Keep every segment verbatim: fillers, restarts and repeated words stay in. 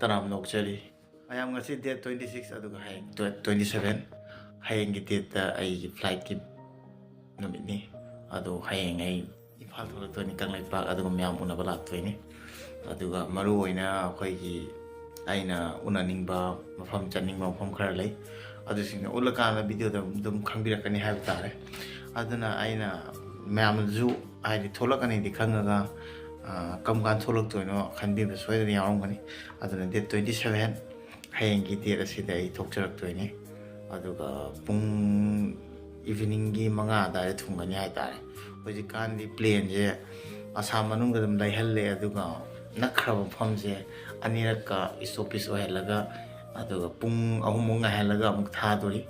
ꯇꯔꯥꯝꯅ ꯑꯣꯛꯆꯔꯤ꯫ ꯃꯌꯥꯝ, ꯉꯁꯤ date twenty six, ꯑꯗꯨꯒ ꯍꯌꯦꯡ twenty seven, ꯍꯌꯦꯡꯒꯤ dateꯇ ꯑꯩꯒꯤ flightꯀꯤ ꯅꯨꯃꯤꯠꯅꯤ꯫ ꯑꯗꯣ ꯍꯌꯦꯡ ꯑꯩ ꯏꯝꯐꯥꯜ ꯊꯣꯛꯂꯛꯇꯣꯏꯅꯤ, ꯀꯪꯂꯩꯄꯥꯛ, ꯑꯗꯨꯒ ꯃꯌꯥꯝ ꯎꯅꯕ ꯂꯥꯛꯇꯣꯏꯅꯤ꯫ ꯑꯗꯨꯒ ꯃꯔꯨ ꯑꯣꯏꯅ ꯑꯩꯈꯣꯏꯒꯤ, ꯑꯩꯅ ꯎꯅꯅꯤꯡꯕ ꯃꯐꯝ, ꯆꯠꯅꯤꯡꯕ ꯃꯐꯝ ꯈꯔ ꯂꯩ, ꯑꯗꯨꯁꯤꯡꯗꯣ ꯎꯠꯂꯀꯥꯟꯗ videoꯗ ꯑꯗꯨꯝ ꯈꯪꯕꯤꯔꯛꯀꯅꯤ ꯍꯥꯏꯕ ꯇꯥꯔꯦ꯫ ꯑꯗꯨꯅ ꯑꯩꯅ ꯃꯌꯥꯝꯅꯁꯨ, ꯍꯥꯏꯗꯤ, ꯊꯣꯛꯂꯛꯀꯅꯤꯗꯤ ꯈꯪꯉꯒ, ꯑ, ꯀꯔꯝ ꯀꯥꯟꯗ ꯊꯣꯛꯂꯛꯇꯣꯏꯅꯣ ꯈꯟꯕꯤꯕ ꯁꯣꯏꯗꯅ ꯌꯥꯎꯔꯝꯒꯅꯤ꯫ ꯑꯗꯨꯅ date twenty seven, ꯍꯌꯦꯡꯒꯤ date ꯑꯁꯤꯗ ꯑꯩ ꯊꯣꯛꯆꯔꯛꯇꯣꯏꯅꯤ꯫ ꯑꯗꯨꯒ ꯄꯨꯡ eveningꯒꯤ ꯃꯉꯥ ꯑꯗꯨꯋꯥꯏꯗ ꯊꯨꯡꯒꯅꯤ ꯍꯥꯏꯇꯥꯔꯦ꯫ ꯍꯧꯖꯤꯛꯀꯥꯟꯗꯤ planeꯁꯦ ꯑꯁꯥꯝ ꯃꯅꯨꯡꯗ ꯑꯗꯨꯝ ꯂꯩꯍꯜꯂꯦ, ꯑꯗꯨꯒ ꯅꯛꯈ꯭ꯔꯕ ꯃꯐꯝꯁꯦ ꯑꯅꯤꯔꯛꯀ stoppage ꯑꯣꯏꯍꯜꯂꯒ, ꯑꯗꯨꯒ ꯄꯨꯡ ꯑꯍꯨꯝꯃꯨꯛ ꯉꯥꯏꯍꯜꯂꯒ ꯑꯃꯨꯛ ꯊꯥꯗꯣꯔꯤ꯫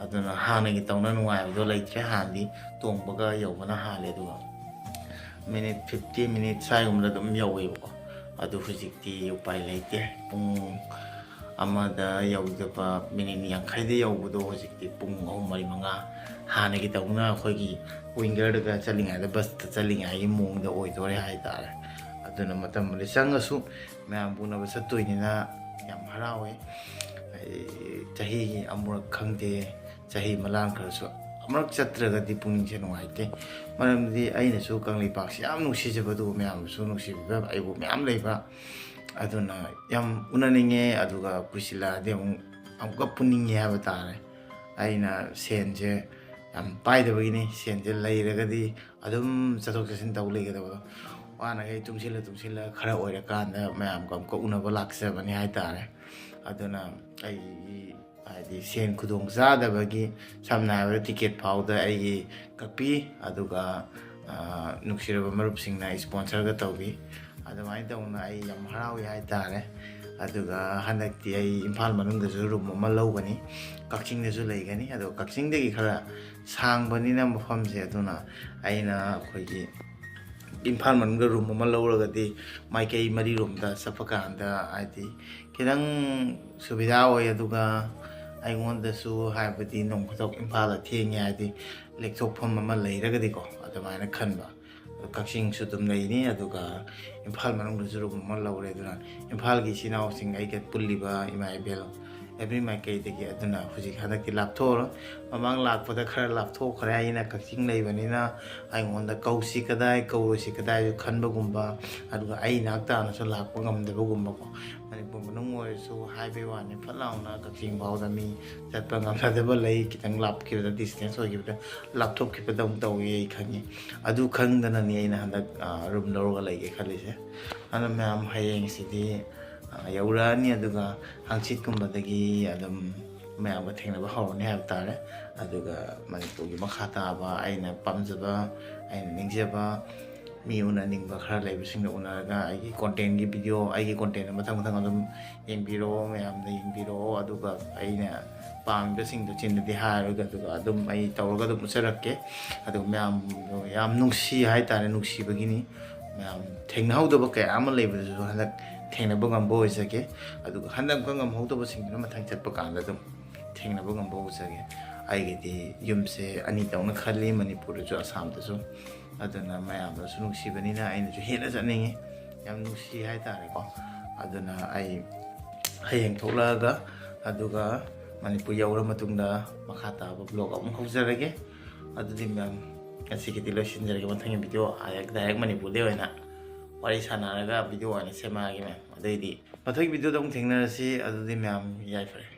ꯑꯗꯨꯅ ꯍꯥꯟꯅꯒꯤ ꯇꯧꯅ ꯅꯨꯡꯉꯥꯏꯕꯗꯣ ꯂꯩꯇ꯭ꯔꯦ꯫ ꯍꯥꯟꯅꯗꯤ ꯇꯣꯡꯕꯒ ꯌꯧꯕꯅ ꯍꯥꯜꯂꯦ, ꯑꯗꯨꯒ minute fifty minute ꯁ꯭ꯋꯥꯏꯒꯨꯝꯕꯗ ꯑꯗꯨꯝ ꯌꯧꯋꯦꯕꯀꯣ꯫ ꯑꯗꯨ ꯍꯧꯖꯤꯛꯇꯤ ꯎꯄꯥꯏ ꯂꯩꯇꯦ꯫ ꯄꯨꯡ ꯑꯃꯗ ꯌꯧꯗꯕ, minute ꯌꯥꯡꯈꯩꯗ ꯌꯧꯕꯗꯣ ꯍꯧꯖꯤꯛꯇꯤ ꯄꯨꯡ ꯑꯍꯨꯝ, ꯃꯔꯤ, ꯃꯉꯥ, ꯍꯥꯟꯅꯒꯤ ꯇꯧꯅ ꯑꯩꯈꯣꯏꯒꯤ wingerꯗꯒ ꯆꯠꯂꯤꯉꯩꯗ, busꯇ ꯆꯠꯂꯤꯉꯩꯒꯤ ꯃꯑꯣꯡꯗ ꯑꯣꯏꯗꯣꯔꯦ ꯍꯥꯏꯇꯥꯔꯦ꯫ ꯑꯗꯨꯅ ꯃꯇꯝꯕꯨꯗꯤ ꯆꯪꯉꯁꯨ ꯃꯌꯥꯝ ꯎꯅꯕ ꯆꯠꯇꯣꯏꯅꯤꯅ ꯌꯥꯝ ꯍꯔꯥꯎꯋꯦ꯫ ꯑꯩ ꯆꯍꯤꯒꯤ ꯑꯃꯨꯔꯛ ꯈꯪꯗꯦ, ꯆꯍꯤ ꯑꯃ ꯂꯥꯟꯈ꯭ꯔꯁꯨ ꯑꯃꯨꯔꯛ ꯆꯠꯇ꯭ꯔꯒꯗꯤ ꯄꯨꯛꯅꯤꯡꯁꯦ ꯅꯨꯡꯉꯥꯏꯇꯦ꯫ ꯃꯔꯝꯗꯤ ꯑꯩꯅꯁꯨ ꯀꯪꯂꯩꯄꯥꯛꯁꯤ ꯌꯥꯝ ꯅꯨꯡꯁꯤꯖꯕ, ꯑꯗꯨꯒ ꯃꯌꯥꯝꯅꯁꯨ ꯅꯨꯡꯁꯤꯕꯤꯕ ꯑꯩꯕꯨ ꯃꯌꯥꯝ ꯂꯩꯕ, ꯑꯗꯨꯅ ꯌꯥꯝ ꯎꯅꯅꯤꯡꯉꯦ꯫ ꯑꯗꯨꯒ ꯀꯨꯏꯁꯤꯜꯂꯛꯑꯗꯤ ꯑꯃꯨꯛ, ꯑꯃꯨꯛꯀ ꯄꯨꯅꯤꯡꯉꯦ ꯍꯥꯏꯕ ꯇꯥꯔꯦ꯫ ꯑꯩꯅ ꯁꯦꯟꯁꯦ ꯌꯥꯝ ꯄꯥꯏꯗꯕꯒꯤꯅꯤ꯫ ꯁꯦꯟꯁꯦ ꯂꯩꯔꯒꯗꯤ ꯑꯗꯨꯝ ꯆꯠꯊꯣꯛ ꯆꯠꯁꯤꯟ ꯇꯧ ꯂꯩꯒꯗꯕꯗꯣ, ꯋꯥꯅꯈꯩ ꯇꯨꯡꯁꯤꯜꯂ ꯇꯨꯡꯁꯤꯜꯂ ꯈꯔ ꯑꯣꯏꯔꯀꯥꯟꯗ ꯃꯌꯥꯝꯒ ꯑꯃꯨꯛꯀ ꯎꯅꯕ ꯂꯥꯛꯆꯕꯅꯤ ꯍꯥꯏꯇꯥꯔꯦ꯫ ꯑꯗꯨꯅ ꯑꯩꯒꯤ, ꯍꯥꯏꯗꯤ, ꯁꯦꯟ ꯈꯨꯗꯣꯡ ꯆꯥꯗꯕꯒꯤ, ꯁꯝꯅ ꯍꯥꯏꯔꯕꯗ ticket ꯐꯥꯎꯗ ꯑꯩꯒꯤ ꯀꯛꯄꯤ, ꯑꯗꯨꯒ, ꯑ, ꯅꯨꯡꯁꯤꯔꯕ ꯃꯔꯨꯞꯁꯤꯡꯅ sponsorꯒ ꯇꯧꯕꯤ꯫ ꯑꯗꯨꯃꯥꯏꯅ ꯇꯧꯅ ꯑꯩ ꯌꯥꯝ ꯍꯔꯥꯎꯏ ꯍꯥꯏꯇꯥꯔꯦ꯫ ꯑꯗꯨꯒ ꯍꯟꯗꯛꯇꯤ ꯑꯩ ꯏꯝꯐꯥꯜ ꯃꯅꯨꯡꯗꯁꯨ room ꯑꯃ ꯂꯧꯒꯅꯤ, ꯀꯛꯆꯤꯡꯗꯁꯨ ꯂꯩꯒꯅꯤ꯫ ꯑꯗꯣ ꯀꯛꯆꯤꯡꯗꯒꯤ ꯈꯔ ꯁꯥꯡꯕꯅꯤꯅ ꯃꯐꯝꯁꯦ, ꯑꯗꯨꯅ ꯑꯩꯅ ꯑꯩꯈꯣꯏꯒꯤ ꯏꯝꯐꯥꯜ ꯃꯅꯨꯡꯗ room ꯑꯃ ꯂꯧꯔꯒꯗꯤ ꯃꯥꯏꯀꯩ ꯃꯔꯤꯔꯣꯝꯗ ꯆꯠꯄ ꯀꯥꯟꯗ, ꯍꯥꯏꯗꯤ, ꯈꯤꯇꯪ ꯁꯨꯕꯤꯗꯥ ꯑꯣꯏ꯫ ꯑꯗꯨꯒ ꯑꯩꯉꯣꯟꯗꯁꯨ, ꯍꯥꯏꯕꯗꯤ, ꯅꯣꯡ ꯐꯥꯗꯣꯛ ꯏꯝꯐꯥꯜꯗ ꯊꯦꯡꯉꯦ ꯍꯥꯏꯗꯤ ꯂꯦꯛꯊꯣꯛꯐꯝ ꯑꯃ ꯂꯩꯔꯒꯗꯤꯀꯣ, ꯑꯗꯨꯃꯥꯏꯅ ꯈꯟꯕ꯫ ꯀꯛꯆꯤꯡꯁꯨ ꯑꯗꯨꯝ ꯂꯩꯅꯤ, ꯑꯗꯨꯒ ꯏꯝꯐꯥꯜ ꯃꯅꯨꯡꯗꯁꯨ ꯔꯨꯝ ꯑꯃ ꯂꯧꯔꯦ꯫ ꯑꯗꯨꯅ ꯏꯝꯐꯥꯜꯒꯤ ꯏꯆꯤꯟ ꯏꯅꯥꯎꯁꯤꯡ, ꯑꯩꯒ ꯄꯨꯜꯂꯤꯕ ꯏꯃꯥ ꯏꯕꯦꯜ, every ꯃꯥꯏꯀꯩꯗꯒꯤ, ꯑꯗꯨꯅ ꯍꯧꯖꯤꯛ ꯍꯟꯗꯛꯇꯤ ꯂꯥꯞꯊꯣꯛꯑꯔꯣꯏ꯫ ꯃꯃꯥꯡ ꯂꯥꯛꯄꯗ ꯈꯔ ꯂꯥꯞꯊꯣꯛꯈ꯭ꯔꯦ, ꯑꯩꯅ ꯀꯛꯆꯤꯡ ꯂꯩꯕꯅꯤꯅ ꯑꯩꯉꯣꯟꯗ ꯀꯧꯁꯤ ꯀꯗꯥꯏ, ꯀꯧꯔꯣꯏꯁꯤ ꯀꯗꯥꯏ ꯈꯟꯕꯒꯨꯝꯕ, ꯑꯗꯨꯒ ꯑꯩ ꯅꯥꯛ ꯇꯥꯅꯁꯨ ꯂꯥꯛꯄ ꯉꯝꯗꯕꯒꯨꯝꯕꯀꯣ꯫ ꯃꯅꯤꯄꯨꯔ ꯃꯅꯨꯡ ꯑꯣꯏꯔꯁꯨ ꯍꯥꯏꯕꯩ ꯋꯥꯅꯤ, ꯐꯠ ꯂꯥꯎꯅ ꯀꯛꯆꯤꯡ ꯐꯥꯎꯗ ꯃꯤ ꯆꯠꯄ ꯉꯝꯅꯗꯕ ꯂꯩ, ꯈꯤꯇꯪ ꯂꯥꯞꯈꯤꯕꯗ, distance ꯑꯣꯏꯈꯤꯕꯗ ꯂꯥꯞꯊꯣꯛꯈꯤꯕꯗꯧꯅ ꯇꯧꯏ, ꯑꯩ ꯈꯪꯉꯤ꯫ ꯑꯗꯨ ꯈꯪꯗꯅꯅꯤ ꯑꯩꯅ ꯍꯟꯗꯛ ꯔꯨꯝ ꯂꯧꯔꯒ ꯂꯩꯒꯦ ꯈꯜꯂꯤꯁꯦ꯫ ꯑꯗꯣ ꯃꯌꯥꯝ, ꯍꯌꯦꯡꯁꯤꯗꯤ ꯌꯧꯔꯛꯑꯅꯤ, ꯑꯗꯨꯒ ꯍꯪꯆꯤꯠꯀꯨꯝꯕꯗꯒꯤ ꯑꯗꯨꯝ ꯃꯌꯥꯝꯒ ꯊꯦꯡꯅꯕ ꯍꯧꯔꯅꯤ ꯍꯥꯏꯕ ꯇꯥꯔꯦ꯫ ꯑꯗꯨꯒ ꯃꯅꯤꯄꯨꯔꯒꯤ ꯃꯈꯥ ꯇꯥꯕ ꯑꯩꯅ ꯄꯥꯝꯖꯕ, ꯑꯩꯅ ꯅꯤꯡꯖꯕ, ꯃꯤ ꯎꯅꯅꯤꯡꯕ ꯈꯔ ꯂꯩꯕꯁꯤꯡꯒ ꯎꯅꯔꯒ ꯑꯩꯒꯤ contentꯀꯤ video, ꯑꯩꯒꯤ content ꯃꯊꯪ ꯃꯊꯪ ꯑꯗꯨꯝ ꯌꯦꯡꯕꯤꯔꯛꯑꯣ, ꯃꯌꯥꯝꯅ ꯌꯦꯡꯕꯤꯔꯛꯑꯣ꯫ ꯑꯗꯨꯒ ꯑꯩꯅ ꯄꯥꯝꯃꯤꯕꯁꯤꯡꯗꯣ ꯆꯤꯟꯗꯗꯤ ꯍꯥꯏꯔꯣꯏꯒꯦ, ꯑꯗꯨꯒ ꯑꯗꯨꯝ ꯑꯩ ꯇꯧꯔꯒ ꯑꯗꯨꯝ ꯎꯠꯆꯔꯛꯀꯦ꯫ ꯑꯗꯨꯒ ꯃꯌꯥꯝꯗꯣ ꯌꯥꯝ ꯅꯨꯡꯁꯤ ꯍꯥꯏꯇꯥꯔꯦ, ꯅꯨꯡꯁꯤꯕꯒꯤꯅꯤ꯫ ꯃꯌꯥꯝ ꯊꯦꯡꯅꯍꯧꯗꯕ ꯀꯌꯥ ꯑꯃ ꯂꯩꯕꯗꯨꯁꯨ ꯍꯟꯗꯛ ꯊꯦꯡꯅꯕ ꯉꯝꯕ ꯑꯣꯏꯖꯒꯦ꯫ ꯑꯗꯨꯒ ꯍꯟꯗꯛ ꯑꯃꯨꯛꯀ ꯉꯝꯍꯧꯗꯕꯁꯤꯡꯗꯨꯅ ꯃꯊꯪ ꯆꯠꯄ ꯀꯥꯟꯗ ꯑꯗꯨꯝ ꯊꯦꯡꯅꯕ ꯉꯝꯕ ꯑꯣꯏꯖꯒꯦ꯫ ꯑꯩꯒꯤꯗꯤ ꯌꯨꯝꯁꯦ ꯑꯅꯤ ꯇꯧꯅ ꯈꯜꯂꯤ, ꯃꯅꯤꯄꯨꯔꯗꯁꯨ ꯑꯁꯥꯝꯗꯁꯨ꯫ ꯑꯗꯨꯅ ꯃꯌꯥꯝꯅꯁꯨ ꯅꯨꯡꯁꯤꯕꯅꯤꯅ ꯑꯩꯅꯁꯨ ꯍꯦꯟꯅ ꯆꯠꯅꯤꯡꯉꯤ꯫ ꯌꯥꯝ ꯅꯨꯡꯁꯤ ꯍꯥꯏꯇꯥꯔꯦꯀꯣ꯫ ꯑꯗꯨꯅ ꯑꯩ ꯍꯌꯦꯡ ꯊꯣꯛꯂꯛꯑꯒ, ꯑꯗꯨꯒ ꯃꯅꯤꯄꯨꯔ ꯌꯧꯔ ꯃꯇꯨꯡꯗ ꯃꯈꯥ ꯇꯥꯕ vlog ꯑꯃꯨꯛ ꯍꯧꯖꯔꯒꯦ꯫ ꯑꯗꯨꯗꯤ ꯃꯌꯥꯝ, ꯉꯁꯤꯒꯤꯗꯤ ꯂꯣꯏꯁꯤꯟꯖꯔꯒꯦ꯫ ꯃꯊꯪꯒꯤ video direct ꯃꯅꯤꯄꯨꯔꯗꯩ ꯑꯣꯏꯅ ꯋꯥꯔꯤ ꯁꯥꯟꯅꯔꯒ video ꯑꯣꯏꯅ ꯁꯦꯝꯃꯛꯑꯒꯦ ꯃꯌꯥꯝ꯫ ꯑꯗꯩꯗꯤ ꯃꯊꯪꯒꯤ videoꯗ ꯑꯃꯨꯛ ꯊꯦꯡꯅꯔꯁꯤ꯫ ꯑꯗꯨꯗꯤ ꯃꯌꯥꯝ ꯌꯥꯏꯐꯔꯦ꯫